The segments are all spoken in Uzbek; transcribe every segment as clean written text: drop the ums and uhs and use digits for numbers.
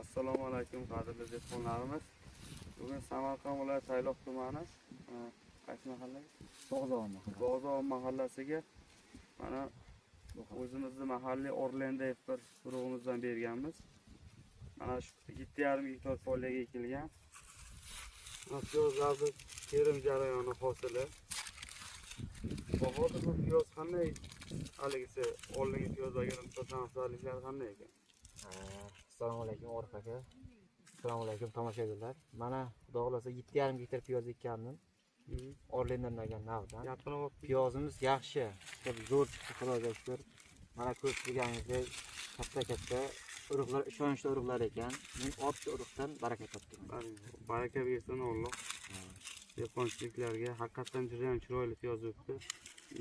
Assalomu alaykum qadrli dehqonlarimiz. Bugun Samarqand viloyati Tayloq tumani qaysi mahalla? Bog'zovon mahallasi. Bog'zovon mahallasiga mana o'zimizni mahalliy Orlenda F1 urug'imizdan berganmiz. Mana shu 7,5 gektar polyaga ekilgan. Mana piyozlarni terim jarayoni hosili. Bahodir, bu piyoz qanday, haligisi oldingi piyozlarga nisbatan afzalliklari qanday ekan? Assalomu alaykum Orif aka. Assalomu alaykum tomoshabinlar. Mana xudo xohlasa 7,5 gektar piyoz ekkandim. Orlendan degan navdan. Yaqinroq. Piyozimiz yaxshi, zo'r chiqdi, Xudoga shukr. Mana ko'rib turganingizdek katta-katta urug'lar, ishonchli urug'lar ekan. Men 6 urug'dan baraka topdim. Baraka bersin Alloh. Dehqonchiliklarga haqiqatan juda ham chiroyli piyoz o'tdi.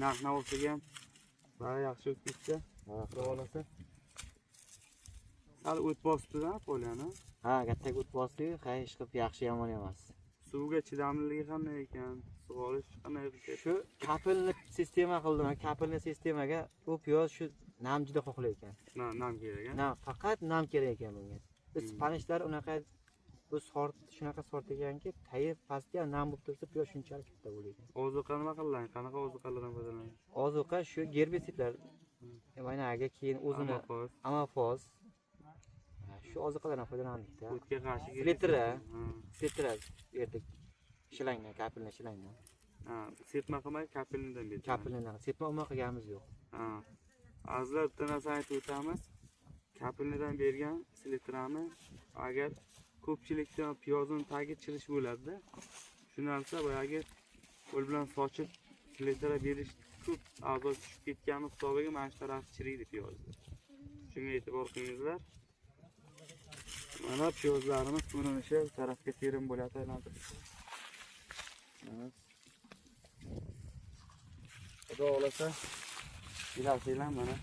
Narx navosiga ham bari yaxshi o'tib ketdi. Xudo xohlasa. Sal o't bosibdi-da polyani. Ha, katta o't bosdi, ha, ish qilib yaxshi, yomon emas. Suvga chidamliligi qanday ekan? Sug'orish qanday? Shu kapelni sistema qildim. Kapelni sistemaga bu piyoz shu nam juda xohlar ekan. Nam kerak, ha? Nam, faqat nam kerak ekan bunga. Biz panishlar unaqa, bu sort shunaqa sort ekanki, tayi pastga nam bo'lib tursa, piyoz shunchalik katta bo'lar ekan. Ozuqa nima qilingan? Qanaqa ozuqalardan foydalangan? Ozuqa shu gerbitsidlar. Maynaga keyin o'zini amafos. Shu ozuqalardan foydalandik-da. O'tga qarshi Selitra. Selitra berdik. Shilangdan, kapelni shilangdan. Ha, sepma qilmay kapelnidan berdik. Kapelnidan sepma umuman qilganimiz yo'q. Ha. Azizlar, bitta narsani aytib o'tamiz. Kapelnidan bergan selitrani agar ko'pchilikda piyozning tagi chirish bo'ladi-da. Shu narsa boyagi qo'l bilan sochib selitra berish ko'p a'zo tushib ketgani hisobiga mana shu tarafi chiriydi piyozni. Shunga e'tibor qilingizlar. Mana piyozlarimiz ko'rinishi, bu tarafga terim bo'ladi aylantirib. Xudo xohlasa kelasizlar mana.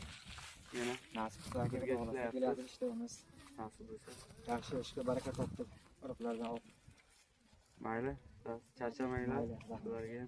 Yana nasib qilsa, xudo xohlasa keladi ishlaymiz. Nasib bo'lsa. Yaxshi ishga baraka topdik. Urug'lardan olib. Mayli, charchamanglar. Sizlarga.